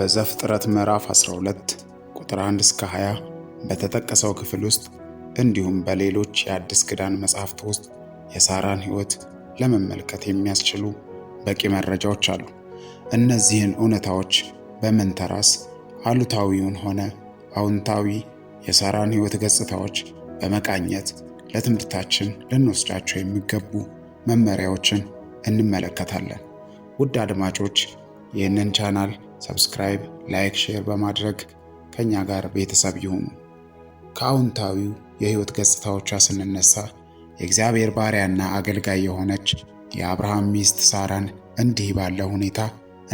በዘፍጥረት ምዕራፍ 12 ቁጥር 1 እስከ 20 በተጠቀሰው ክፍል ውስጥ እንዲሁም በሌሎች የአዲስ ኪዳን መጻሕፍት ውስጥ የሳራን ሕይወት ለመመልከት የሚያስችሉ በቂ መረጃዎች አሉ። እነዚህን እውነታዎች በመንተራስ አሉታዊውን ሆነ አዎንታዊ የሳራን ሕይወት ገጽታዎች በመቃኘት ለትምህርታችን ልንወስዳቸው የሚገቡ መመሪያዎችን እንመለከታለን። ውድ አድማጮች፣ ይህንን ቻናል subscribe፣ like፣ share በማድረግ ከኛ ጋር ቤተሰብ ይሁኑ። ከአዎንታዊው የሕይወት ገጽታዎቿ ስንነሳ የእግዚአብሔር ባሪያና አገልጋይ የሆነች የአብርሃም ሚስት ሳራን እንዲህ ባለ ሁኔታ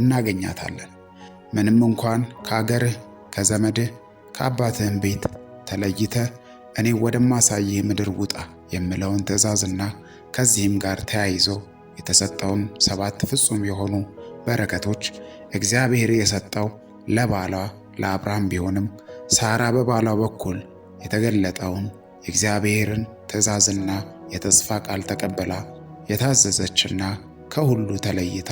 እናገኛታለን። ምንም እንኳን ከአገርህ፣ ከዘመድህ፣ ከአባትህም ቤት ተለይተህ እኔ ወደማሳይህ ምድር ውጣ የምለውን ትእዛዝና ከዚህም ጋር ተያይዞ የተሰጠውን ሰባት ፍጹም የሆኑ በረከቶች እግዚአብሔር የሰጠው ለባሏ ለአብርሃም ቢሆንም፣ ሳራ በባሏ በኩል የተገለጠውን የእግዚአብሔርን ትእዛዝና የተስፋ ቃል ተቀብላ የታዘዘችና ከሁሉ ተለይታ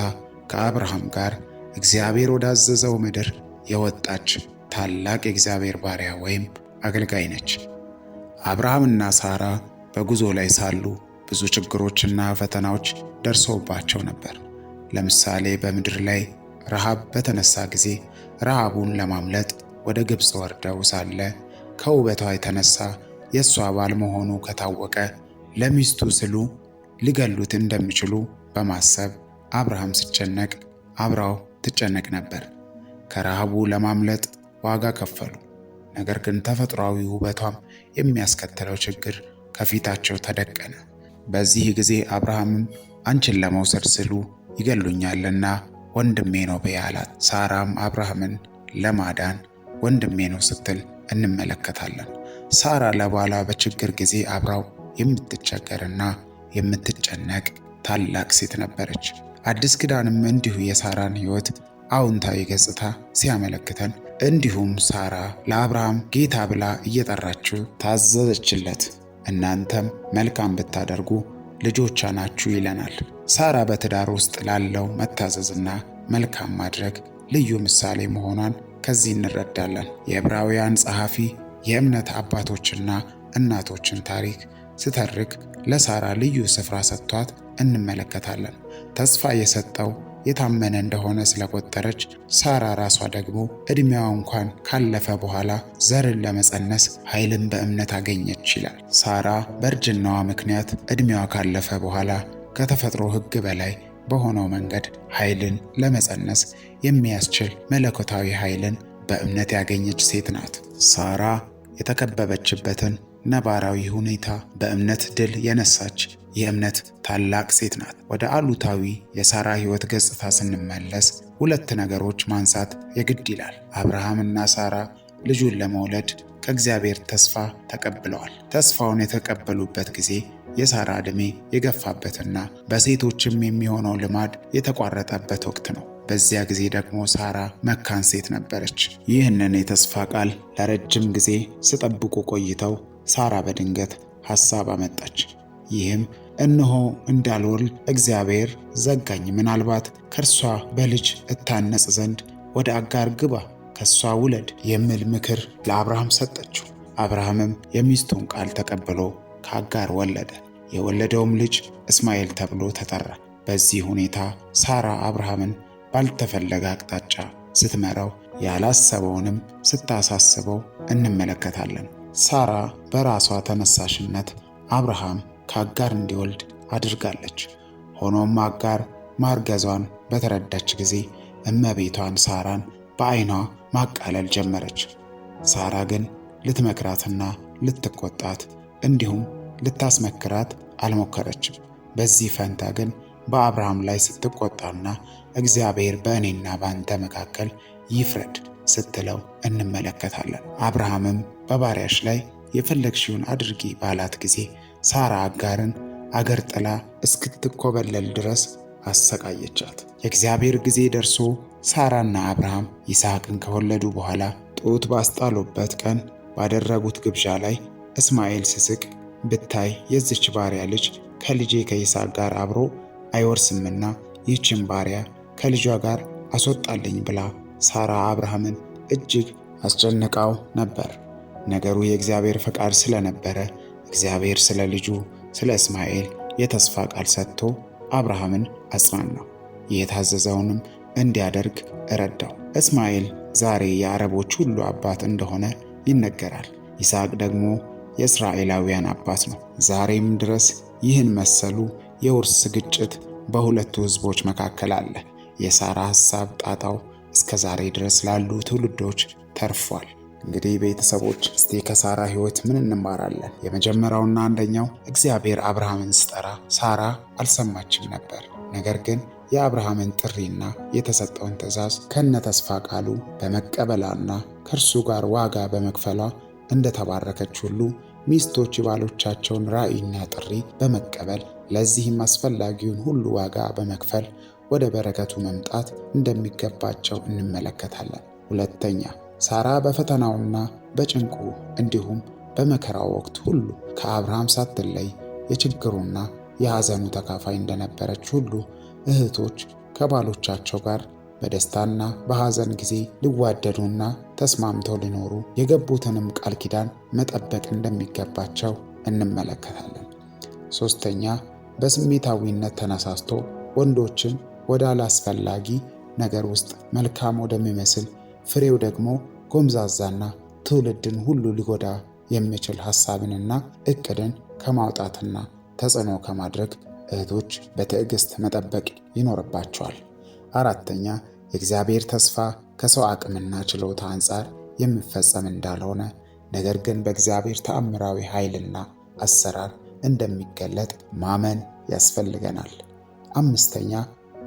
ከአብርሃም ጋር እግዚአብሔር ወዳዘዘው ምድር የወጣች ታላቅ የእግዚአብሔር ባሪያ ወይም አገልጋይ ነች። አብርሃምና ሳራ በጉዞ ላይ ሳሉ ብዙ ችግሮችና ፈተናዎች ደርሰውባቸው ነበር። ለምሳሌ በምድር ላይ ረሃብ በተነሳ ጊዜ ረሃቡን ለማምለጥ ወደ ግብፅ ወርደው ሳለ ከውበቷ የተነሳ የእሷ ባል መሆኑ ከታወቀ ለሚስቱ ስሉ ሊገሉት እንደሚችሉ በማሰብ አብርሃም ሲጨነቅ አብራው ትጨነቅ ነበር። ከረሃቡ ለማምለጥ ዋጋ ከፈሉ። ነገር ግን ተፈጥሯዊ ውበቷም የሚያስከትለው ችግር ከፊታቸው ተደቀነ። በዚህ ጊዜ አብርሃምም አንቺን ለመውሰድ ስሉ ይገሉኛልና ወንድሜ ነው በይ አላት። ሳራም አብርሃምን ለማዳን ወንድሜ ነው ስትል እንመለከታለን። ሳራ ለባሏ በችግር ጊዜ አብራው የምትቸገርና የምትጨነቅ ታላቅ ሴት ነበረች። አዲስ ኪዳንም እንዲሁ የሳራን ሕይወት አዎንታዊ ገጽታ ሲያመለክተን፣ እንዲሁም ሳራ ለአብርሃም ጌታ ብላ እየጠራችው ታዘዘችለት። እናንተም መልካም ብታደርጉ ልጆቿ ናችሁ ይለናል። ሳራ በትዳር ውስጥ ላለው መታዘዝና መልካም ማድረግ ልዩ ምሳሌ መሆኗን ከዚህ እንረዳለን። የዕብራውያን ጸሐፊ የእምነት አባቶችና እናቶችን ታሪክ ስተርክ ለሳራ ልዩ ስፍራ ሰጥቷት እንመለከታለን። ተስፋ የሰጠው የታመነ እንደሆነ ስለቆጠረች፣ ሳራ ራሷ ደግሞ ዕድሜዋ እንኳን ካለፈ በኋላ ዘርን ለመጸነስ ኃይልን በእምነት አገኘች ይላል። ሳራ በእርጅናዋ ምክንያት ዕድሜዋ ካለፈ በኋላ ከተፈጥሮ ሕግ በላይ በሆነው መንገድ ኃይልን ለመጸነስ የሚያስችል መለኮታዊ ኃይልን በእምነት ያገኘች ሴት ናት። ሳራ የተከበበችበትን ነባራዊ ሁኔታ በእምነት ድል የነሳች የእምነት ታላቅ ሴት ናት። ወደ አሉታዊ የሳራ ሕይወት ገጽታ ስንመለስ ሁለት ነገሮች ማንሳት የግድ ይላል። አብርሃምና ሳራ ልጁን ለመውለድ ከእግዚአብሔር ተስፋ ተቀብለዋል። ተስፋውን የተቀበሉበት ጊዜ የሳራ ዕድሜ የገፋበትና በሴቶችም የሚሆነው ልማድ የተቋረጠበት ወቅት ነው። በዚያ ጊዜ ደግሞ ሳራ መካን ሴት ነበረች። ይህንን የተስፋ ቃል ለረጅም ጊዜ ሲጠብቁ ቆይተው ሳራ በድንገት ሐሳብ አመጣች። ይህም እነሆ እንዳልወልድ እግዚአብሔር ዘጋኝ፣ ምናልባት ከእርሷ በልጅ እታነጽ ዘንድ ወደ አጋር ግባ፣ ከእሷ ውለድ የሚል ምክር ለአብርሃም ሰጠችው። አብርሃምም የሚስቱን ቃል ተቀብሎ ከአጋር ወለደ። የወለደውም ልጅ እስማኤል ተብሎ ተጠራ። በዚህ ሁኔታ ሳራ አብርሃምን ባልተፈለገ አቅጣጫ ስትመራው፣ ያላሰበውንም ስታሳስበው እንመለከታለን። ሳራ በራሷ ተነሳሽነት አብርሃም ከአጋር እንዲወልድ አድርጋለች። ሆኖም አጋር ማርገዟን በተረዳች ጊዜ እመቤቷን ሳራን በዓይኗ ማቃለል ጀመረች። ሳራ ግን ልትመክራትና ልትቆጣት እንዲሁም ልታስመክራት አልሞከረችም። በዚህ ፈንታ ግን በአብርሃም ላይ ስትቆጣና እግዚአብሔር በእኔና በአንተ መካከል ይፍረድ ስትለው እንመለከታለን። አብርሃምም በባሪያሽ ላይ የፈለግሽውን አድርጊ ባላት ጊዜ ሳራ አጋርን አገር ጥላ እስክትኮበለል ድረስ አሰቃየቻት። የእግዚአብሔር ጊዜ ደርሶ ሳራና አብርሃም ይስሐቅን ከወለዱ በኋላ ጡት ባስጣሉበት ቀን ባደረጉት ግብዣ ላይ እስማኤል ሲስቅ ብታይ የዚች ባሪያ ልጅ ከልጄ ከይስሐቅ ጋር አብሮ አይወርስምና ይህችን ባሪያ ከልጇ ጋር አስወጣልኝ ብላ ሳራ አብርሃምን እጅግ አስጨንቃው ነበር። ነገሩ የእግዚአብሔር ፈቃድ ስለነበረ እግዚአብሔር ስለ ልጁ ስለ እስማኤል የተስፋ ቃል ሰጥቶ አብርሃምን አጽናናው፣ የታዘዘውንም እንዲያደርግ ረዳው። እስማኤል ዛሬ የአረቦች ሁሉ አባት እንደሆነ ይነገራል። ይስሐቅ ደግሞ የእስራኤላውያን አባት ነው። ዛሬም ድረስ ይህን መሰሉ የውርስ ግጭት በሁለቱ ሕዝቦች መካከል አለ። የሳራ ሐሳብ ጣጣው እስከ ዛሬ ድረስ ላሉ ትውልዶች ተርፏል። እንግዲህ ቤተሰቦች እስቲ ከሳራ ሕይወት ምን እንማራለን? የመጀመሪያውና አንደኛው እግዚአብሔር አብርሃምን ስጠራ ሳራ አልሰማችም ነበር። ነገር ግን የአብርሃምን ጥሪና የተሰጠውን ትእዛዝ ከነ ተስፋ ቃሉ በመቀበላና ከእርሱ ጋር ዋጋ በመክፈሏ እንደተባረከች ሁሉ ሚስቶች የባሎቻቸውን ራዕይና ጥሪ በመቀበል ለዚህም አስፈላጊውን ሁሉ ዋጋ በመክፈል ወደ በረከቱ መምጣት እንደሚገባቸው እንመለከታለን። ሁለተኛ፣ ሳራ በፈተናውና በጭንቁ እንዲሁም በመከራው ወቅት ሁሉ ከአብርሃም ሳትለይ የችግሩና የሐዘኑ ተካፋይ እንደነበረች ሁሉ እህቶች ከባሎቻቸው ጋር በደስታና በሐዘን ጊዜ ሊዋደዱና ተስማምተው ሊኖሩ የገቡትንም ቃል ኪዳን መጠበቅ እንደሚገባቸው እንመለከታለን። ሶስተኛ፣ በስሜታዊነት ተነሳስቶ ወንዶችን ወደ አላስፈላጊ ነገር ውስጥ መልካም ወደሚመስል ፍሬው ደግሞ ጎምዛዛና ትውልድን ሁሉ ሊጎዳ የሚችል ሐሳብንና እቅድን ከማውጣትና ተጽዕኖ ከማድረግ እህቶች በትዕግስት መጠበቅ ይኖርባቸዋል። አራተኛ፣ የእግዚአብሔር ተስፋ ከሰው አቅምና ችሎታ አንጻር የሚፈጸም እንዳልሆነ ነገር ግን በእግዚአብሔር ተአምራዊ ኃይልና አሰራር እንደሚገለጥ ማመን ያስፈልገናል። አምስተኛ፣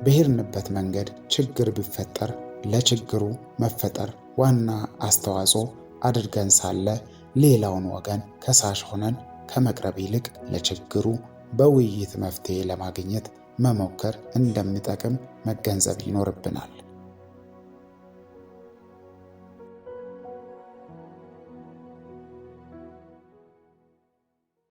በሄድንበት መንገድ ችግር ቢፈጠር ለችግሩ መፈጠር ዋና አስተዋጽኦ አድርገን ሳለ ሌላውን ወገን ከሳሽ ሆነን ከመቅረብ ይልቅ ለችግሩ በውይይት መፍትሄ ለማግኘት መሞከር እንደሚጠቅም መገንዘብ ይኖርብናል።